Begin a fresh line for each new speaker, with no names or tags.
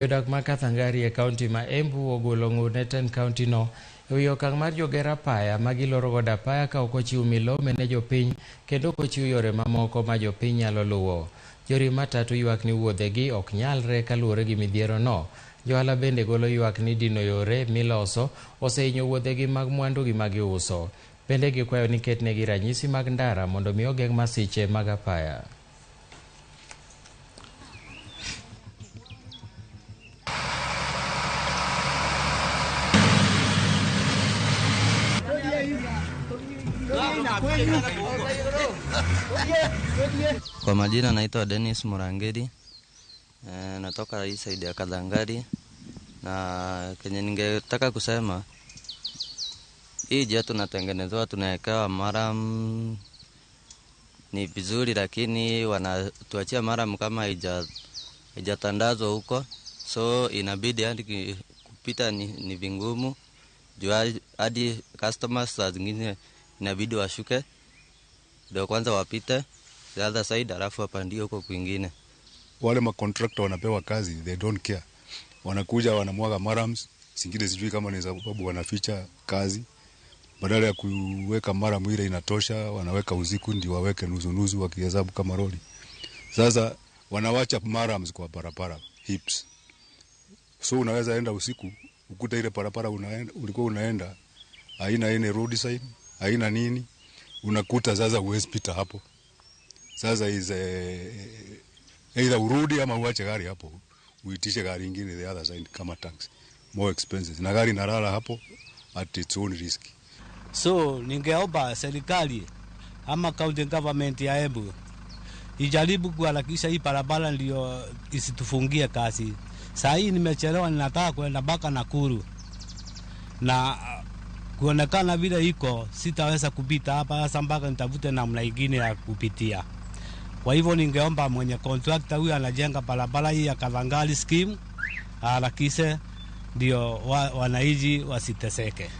Jodak ma Kathangari e kaunti ma Embu ogolo ng'ur ne tend kaunti no ewi okang' mar joger apaya ma giloro godo apaya ka ok ochiw milome ne jopiny kendo ok ochiw yore mamoko ma jopiny nyalo luwo. Jorim matatu ywak ni wuodhegi ok nyalre kaluwore gi midhiero no. Johala bende golo ywak ni dino yore miloso osehinyo wuodhegi mag mwandugi ma giuso. Bende gikwayo ni ketnegi ranyisi mag ndara mondo mi ogeng' masiche mag apaya.
Kwa majina naitwa Dennis Murangeri, natoka hii side ya Kathangari, na kenye ningetaka kusema, hii njia tunatengenezewa, tunawekewa maram ni vizuri, lakini wanatuachia maram kama haijatandazwa huko, so inabidi hadi kupita ni vingumu juu hadi customers saa zingine inabidi washuke ndio kwanza wapite the other side alafu wapandie huko kwingine.
Wale macontractor wanapewa kazi, they don't care, wanakuja wanamwaga marams zingine, sijui kama ni sababu wanaficha kazi, badala ya kuweka maram ile inatosha, wanaweka usiku ndio waweke nusu nusu, wakihesabu kama lori. Sasa wanawacha marams kwa barabara hips, so unaweza enda usiku ukuta ile barabara ulikuwa unaenda haina any road sign, haina nini, unakuta sasa huwezi pita hapo. Sasa is either urudi ama uache gari hapo, uitishe gari ingine the other side kama taxi, more expensive, na gari inalala hapo at its own risk.
So ningeomba serikali ama county government ya Embu ijaribu kuharakisha hii barabara ndio isitufungie kazi. Saa hii nimechelewa, ninataka kwenda mpaka Nakuru na kuonekana vile iko sitaweza kupita hapa sasa, mpaka nitafute namna ingine ya kupitia. Kwa hivyo ningeomba mwenye contractor huyu anajenga barabara hii ya Kathangari scheme aharakishe ndio wananchi wasiteseke.